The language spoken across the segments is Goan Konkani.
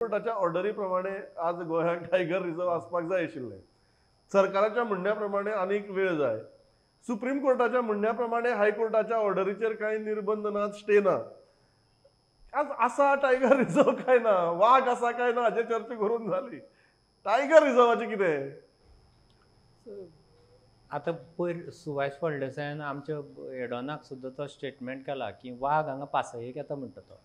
कोर्टाच्या ऑर्डरी प्रमाणे आज गोंयांत टायगर रिझर्व आसपाक जाय आशिल्लें. सरकाराच्या म्हणण्या प्रमाणे आनीक वेळ जाय. सुप्रीम कोर्टाच्या म्हणण्या प्रमाणे हायकोर्टाच्या ऑर्डरीचेर कांय निर्बंध ना, स्टे ना. आज आसा टायगर रिझर्व काय ना, वाग आसा काय ना हाजेर चर्चा करून जाली. टायगर रिझर्वाचें कितें? आतां पयर सुभाष फळदेसायान आमच्या एडोनाक सुद्दां तो स्टेटमेंट केला की वाग हांगा पासयेक येता म्हणटा तो.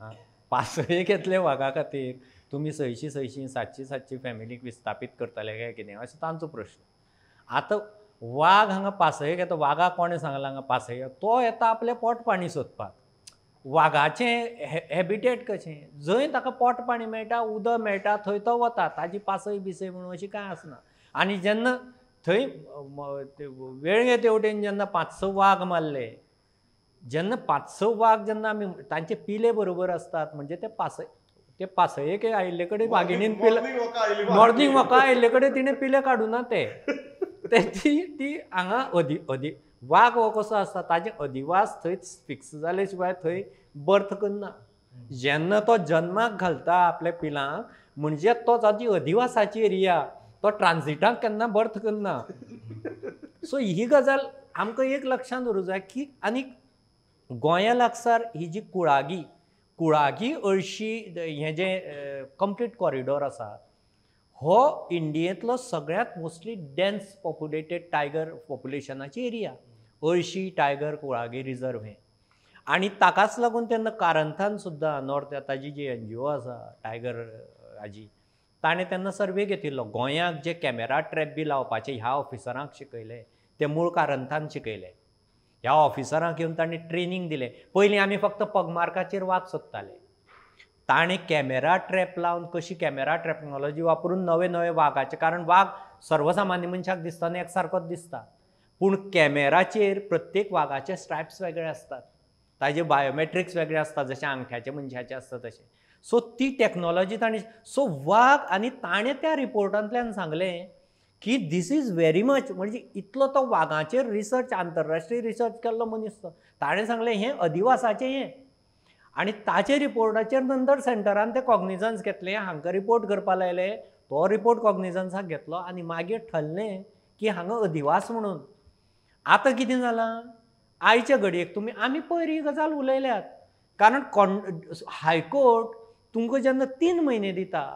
आं, पासयेक येतले वागा खातीर तुमी 600 600 700 700 फॅमिलीक विस्थापीत करतले काय कितें, अशें तांचो प्रश्न. आतां वाग हांगा पासयेक येता, वागाक कोणें सांगलां हांगा पासयेक? तो येता आपलें पोट पाणी सोदपाक. वागाचें हॅबिटेट कशें, जंय ताका पोट पाणी मेळटा, उदक मेळटा, थंय तो वता. ताजी पासय बिसय म्हणून अशी कांय आसना. आनी जेन्ना थंय वेळगे तेवटेन जेन्ना 5-6 वाग मारले, जेन्ना 5-6 वाग जेन्ना आमी तांचे पिले बरोबर आसतात, म्हणजे ते पासय ते पासयेक आयिल्ले कडेन वागिणीन पिले, मॉर्निंग वॉका आयिल्ले कडेन तिणें पिले काडूना. ते ती ती हांगा अदी अदी वाग हो कसो आसता, ताजे अधिवास थंय फिक्स जाले शिवाय थंय बर्थ करना. जेन्ना तो जन्माक घालता आपल्या पिलांक, म्हणजे तो ताजी अधिवासाची एरिया, तो ट्रान्झिटाक केन्ना बर्थ करना. सो ही गजाल आमकां एक लक्षांत दवरूंक जाय की आनी गोंया लागसार ही जी कुळागी कुळागी अळशी हें जें कंप्लीट कॉरिडॉर आसा, हो इंडियेंतलो सगळ्यांत मोस्टली डेन्स पॉप्युलेटेड टायगर पॉप्युलेशनाची एरिया, अळशी टायगर कुळागी रिजर्व हें. आनी ताकाच लागून तेन्ना कारंथान सुद्दां नॉर्थ ताजी जी एनजीओ आसा टायगर हाजी, ताणें तेन्ना सर्वे घेतिल्लो. गोंयाक जे कॅमेरा ट्रॅप बी लावपाचे ह्या ऑफिसरांक शिकयले, ते मूळ कारंथान शिकयले. ह्या ऑफिसरांक येवन तांणी ट्रेनींग दिलें. पयलीं आमी फक्त पगमार्काचेर वाग सोदताले, ताणें कॅमेरा ट्रॅप लावन कशी कॅमेरा टेक्नॉलॉजी वापरून नवे नवे वागाचे, कारण वाग सर्वसामान्य मनशाक दिसतना एकसारकोच दिसता, पूण कॅमेराचेर प्रत्येक वागाचे स्ट्रायप्स वेगळे आसतात, ताजे बायोमेट्रिक्स वेगळे आसतात, जशें आंगठ्याचे मनशाचे आसता तशें. सो ती टॅक्नॉलॉजी ताणें, सो वाग आनी ताणें त्या रिपोर्टांतल्यान सांगलें की this is very much, म्हणजे इतलो तो वागाचेर रिसर्च, आंतरराष्ट्रीय रिसर्च केल्लो मनीस तो, ताणें सांगलें हें अधिवासाचें हें. आनी ताचे रिपोर्टाचेर नंतर सेंटरान ते कॉग्निजन्स घेतलें, हांकां रिपोर्ट करपा लायले, तो रिपोर्ट कॉग्निजन्साक घेतलो आनी मागीर ठरलें की हांगा अधिवास म्हणून. आतां कितें जालां आयच्या घडयेक तुमी आमी पयर ही गजाल उलयल्यात, कारण हायकोर्ट तुमकां जेन्ना 3 म्हयने दिता,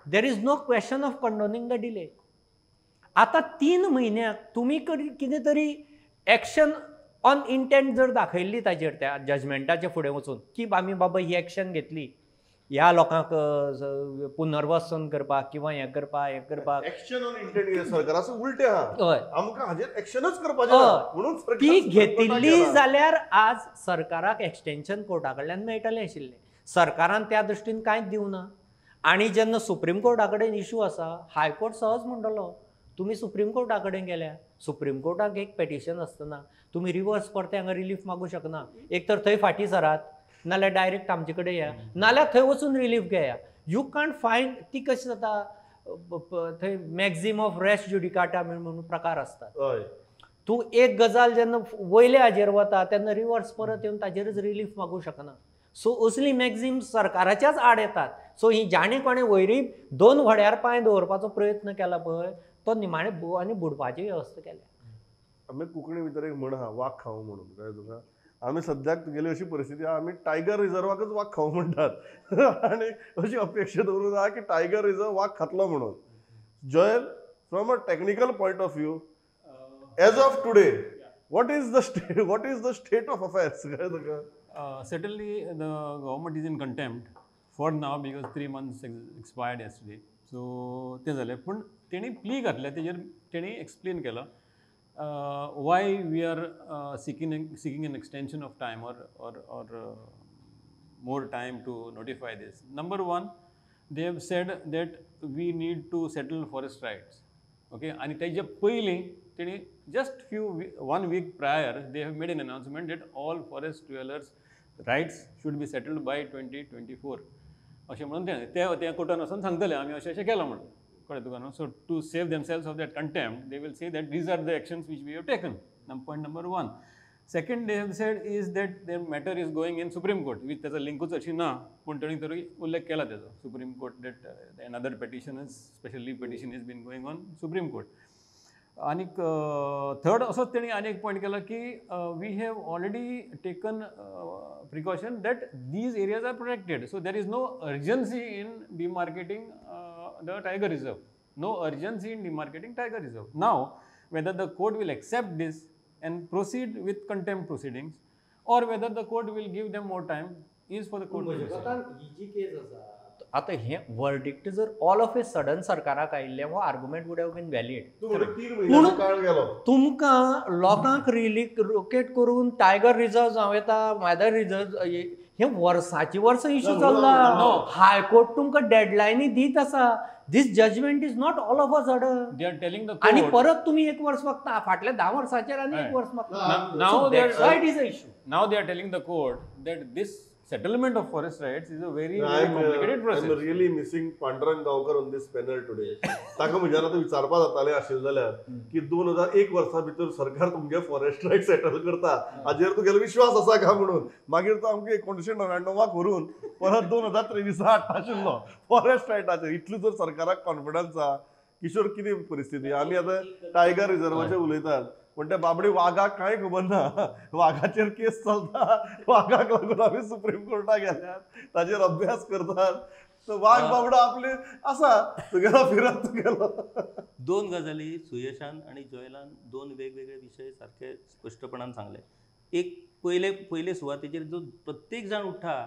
there is no question of condoning the delay. आतां 3 म्हयन्याक तुमी कितें तरी एक्शन ऑन इंटेंट जर दाखयल्ली ताजेर त्या जजमेंटाच्या फुडें वचून की आमी बाबा ही एक्शन घेतली ह्या लोकांक पुनर्वसन करपाक किंवा हें करपाक हें करपाक, एक्शन ऑन इंटेंट सरकाराचो उलटें आहा, हय आमकां हाजेर एक्शनच करपाचें म्हणून ती घेतिल्ली जाल्यार आज सरकाराक एक्सटेंशन कोर्टा कडल्यान मेळटलें आशिल्लें. सरकारान त्या दृश्टीन कांयच दिवना. आनी जेन्ना सुप्रीम कोर्टा कडेन इशू आसा, हायकोर्ट सहज म्हणटलो तुमी सुप्रीम कोर्टा कडेन गेल्या, सुप्रीम कोर्टाक एक पेटिशन आसतना तुमी रिवर्स परते हांगा रिलीफ मागूं शकना. एक तर थंय फाटीं सरात, नाल्यार डायरेक्ट आमचे कडेन या, नाल्यार थंय वचून रिलीफ घेया. You can't find ती कशी जाता, थंय मॅक्झिम ऑफ रेस ज्युडिकाटा म्हणून प्रकार आसतात. तूं एक गजाल जेन्ना वयल्या हाजेर वता तेन्ना रिवर्स परत येवन ताजेरच रिलीफ मागूं शकना. सो असली मॅक्झिम सरकाराच्याच आड येतात. सो ही जाणें कोणें वयरूय 2 व्हड्यार पांय दवरपाचो प्रयत्न केला पळय, तो निमाणें आनी बुडपाची वेवस्था केल्या. आमी कोंकणी भितर एक म्हण आहा, वाग खावं म्हणून, कळ्ळें तुका? आमी सद्याक तुगेली अशी परिस्थिती आहा, आमी टायगर रिजर्वाकच वाग खावं म्हणटात आनी अशी अपेक्षा दवरून आहा की टायगर रिजर्व वाग खातलो म्हणून. Joel, from a technical point of view, as of today, what is the state of affairs? कळ्ळें तुका? Certainly the government is in contempt for now because 3 months expired yesterday. So तें जालें. पूण तेणी प्ली घातल्या तेजेर तेणी एक्सप्लेन केलां why we are seeking an extension of time or more time to notify this. Number 1, they have said that we need to settle forest rights. Okay, आनी तेजे पयलीं तेणी just 1 week prior they have made an announcement that all forest dwellers rights should be settled by 2024. अशें म्हणून तें ते कोर्टान वचून सांगतले आमी अशें अशें केलां म्हणून, कळ्ळें तुका न्हू? So to save themselves of that contempt they will say that these are the actions which we have taken. Point number 1. Second they have said is that their matter is going in Supreme Court, which त्याचा लिंकूच अशी ना, पूण ताणी तरी उल्लेख केला त्याचो Supreme Court, that another petition is, special leave petition is been going on Supreme Court. आनीक थर्ड असोच तेणी आनी एक पॉयंट केला की we have already taken precaution that these areas are protected, so there is no urgency in demarcating the tiger reserve, no urgency in demarcating tiger reserve. Now whether the court will accept this and proceed with contempt proceedings or whether the court will give them more time is for the court to decide. ही जी केस आसा आतां हें वर्डिक्ट जर ऑल ऑफ ए सडन सरकाराक आयिल्लें हो argument would have been valid. पूण तुमकां लोकांक रिलोकेट करून टायगर रिजर्व जावं येता, मायदर रिजर्व, हे वर्साची वर्सां इशू चल्ला. हायकोर्ट तुमकां डेडलायनी दीत आसा. This judgment is not all of a sudden. They are telling the court. आणि परत तुम्ही एक वर्स मागता, फाटल्या 10 वर्साचेर आनी एक वर्स मागता. Now they are, it is a issue. Now they are telling the court that this settlement of forest rights is a very, very complicated process. I am really missing Pandurang Gaonkar on this panel today. ताका म्हज्यान आतां विचारपा जातालें आशिल्लें जाल्यार की 2001 वर्सा भितर सरकार तुमगे फॉरेस्ट रायट सेटल करता हाजेर तुगेलो विश्वास आसा काय म्हणून. मागीर तो आमकां 1999 व्हरून परत 2023 हाडटा आशिल्लो फॉरेस्ट रायटाचेर. इतलो जर सरकाराक कॉन्फिडन्स आसा, किशोर कितें परिस्थिती. आमी आतां टायगर रिजर्वाचेर उलयतात पूण त्या बाबडी वागाक कांय खबर ना, वागाचेर केस चलता, वागाक लागून आमी सुप्रीम कोर्टाक गेल्यात, ताजेर अभ्यास करतात. सो वाग बाबडो आपले आसा तुगेलो फिरत तुगेलो. दोन गजाली सुयशान आनी जॉयलान दोन वेगवेगळे विशय सारके स्पश्टपणान सांगले. एक पयले पयले सुवातेचेर जो प्रत्येक जाण उठ्ठा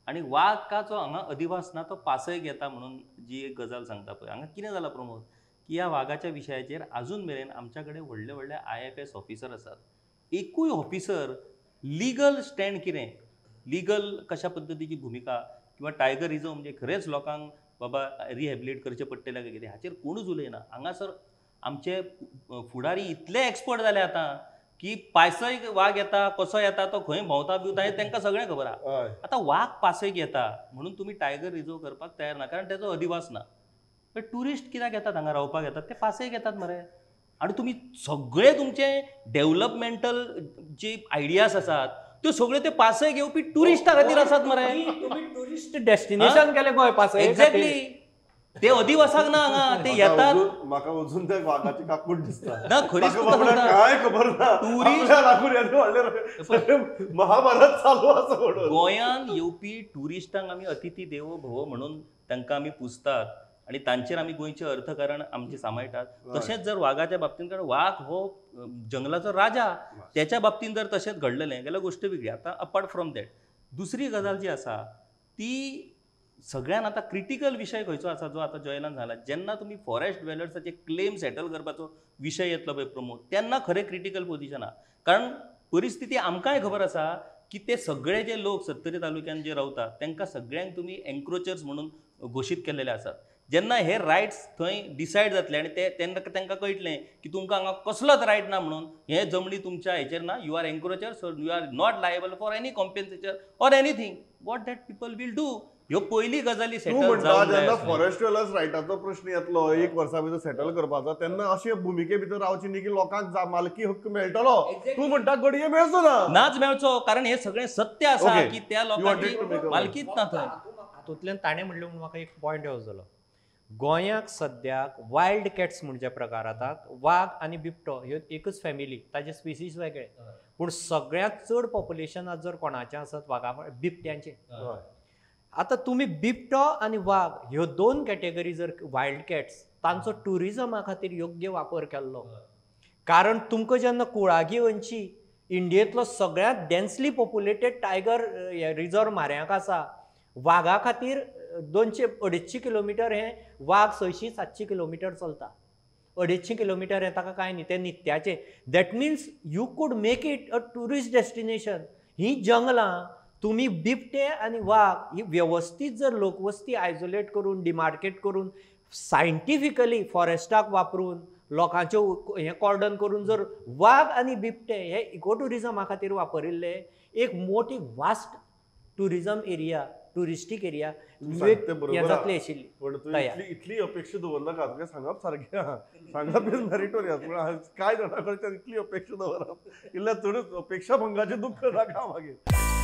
आनी वागाचो हांगा अधिवास ना तो पासय घेता म्हणून जी एक गजाल सांगता पळय, हांगा कितें जालां प्रमोद की ह्या वागाच्या विशयाचेर आजून मेरेन आमच्या कडेन व्हडले व्हडले IFS officer आसात. एकूय ऑफिसर लिगल स्टँड कितें, लिगल कशा पद्दतीची भुमिका किंवा टायगर रिजर्व म्हणजे खरेंच लोकांक बाबा रिहॅबिलिट करचें पडटलें काय कितें हाचेर कोणूच उलयना. हांगासर आमचे फुडारी इतले एक्सपर्ट जाले आतां की पासय वाग येता कसो येता तो खंय भोंवता बिवता हें तांकां सगळें खबर आसा. आतां वाग पासयक येता म्हणून तुमी टायगर रिजर्व करपाक तयार ना, कारण तेजो अधिवास ना. पण ट्युरिस्ट कित्याक येतात हांगा रावपाक येतात, ते पासयेक येतात मरे. आनी तुमी सगळे तुमचे डेव्हलपमेंटल जे आयडियाज आसात त्यो सगळे ते पासयेक येवपी ट्युरिस्टा खातीर आसात मरे. तुमी ट्युरिस्ट डेस्टिनेशन केलें गोंय पासये. एक्झॅक्टली, ते अधिवासाक ना हांगा, ते येतात. म्हाका अजून त्या वागाची काकूट दिसता ना, खरीच काय खबर ना. टुरिस्ट महाभारत चालू आसा म्हणून गोंयांत येवपी ट्युरिस्टांक आमी अतिथी देवो भव म्हणून तांकां आमी पुजतात आनी तांचेर आमी गोंयचें अर्थकारण आमचें सांबाळटात. तशेंच जर वागाच्या बाबतींत, कारण वाग हो जंगलाचो राजा, त्याच्या बाबतींत जर तशेंच घडलेलें जाल्यार गोश्ट वेगळी. आतां अपार्ट फ्रॉम that दुसरी गजाल जी आसा ती सगळ्यान आतां क्रिटिकल विशय खंयचो आसा जो आतां जॉयलान जाला, जेन्ना तुमी फॉरेस्ट ड्वेलर्साचे क्लेम सेटल करपाचो विशय येतलो पळय प्रमोद, तेन्ना खरें क्रिटिकल पोजिशन आसा. कारण परिस्थिती आमकांय खबर आसा की ते सगळे जे लोक सत्तरी तालुक्यान जे रावतात तांकां सगळ्यांक तुमी एन्क्रोचर्स म्हणून घोशीत केल्लेले आसात. जेन्ना हे रायट्स थंय डिसायड जातले आनी ते तेन्ना तांकां कळटलें की तुमकां हांगा कसलोच रायट ना म्हणून, हे जमनी तुमच्या हेचेर ना, you are encroacher, so you are not liable for any compensation or anything, what that people will do. ह्यो पयली गजाली सेटल जावंक जाय. जेन्ना फॉरेस्ट वेलर्स रायटाचो प्रश्न येतलो एक वर्सा भितर सेटल करपाचो, तेन्ना अशे भुमिके भितर रावची न्ही की लोकांक मालकी हक्क मेळटलो. तूं म्हणटा घडये मेळचो ना, नाच मेळचो, कारण हे सगळें सत्य आसा की त्या लोकांची मालकीच ना थंय. हातूंतल्यान ताणें म्हणलें म्हणून म्हाका एक पॉयंट येवो जालो. गोंयाक सद्याक वायल्ड कॅट्स म्हणजे प्रकार आतां वाग आनी बिबटो ह्यो एकच फॅमिली, ताजे स्पिसीस वेगळे, पूण सगळ्यांत चड पॉप्युलेशन आज जर कोणाचें आसत वागा बिबट्यांचें. आतां तुमी बिबटो आनी वाग ह्यो दोन कॅटेगरी जर वायल्ड कॅट्स तांचो ट्युरिजमा खातीर योग्य वापर केल्लो, कारण तुमकां जेन्ना कुळागी अंची इंडियेंतलो सगळ्यांत डेन्सली पॉप्युलेटेड टायगर रिजर्व माऱ्यांक आसा, वागा खातीर 200-250 किलोमिटर हे वाग 600-700 किलोमिटर चलता, 250 किलोमिटर हे ताका कांय न्ही, तें नित्याचें. That means you could make it a tourist destination. ही जंगलां तुमी बिबटे आनी वाग ही वेवस्थीत जर लोकवस्ती आयसोलेट करून डिमार्केट करून सायंटिफिकली फॉरेस्टाक वापरून लोकांच्यो हें कॉर्डन करून जर वाग आनी बिबटे हे इको ट्युरिजमा खातीर वापरिल्ले एक मोठी वास्ट ट्युरिजम एरिया टुरिस्टीक एरिया सांगते बरोबर हें जातली आशिल्ली. पण तूं इतली अपेक्षा दवरनाका. तुका सांगप सारकें आहा, सांगप is meritorious, पूण काय जाणा कडच्यान इतली अपेक्षा दवरप इल्ल्या चडच अपेक्षा भंगाचें दुख्ख नाका मागीर.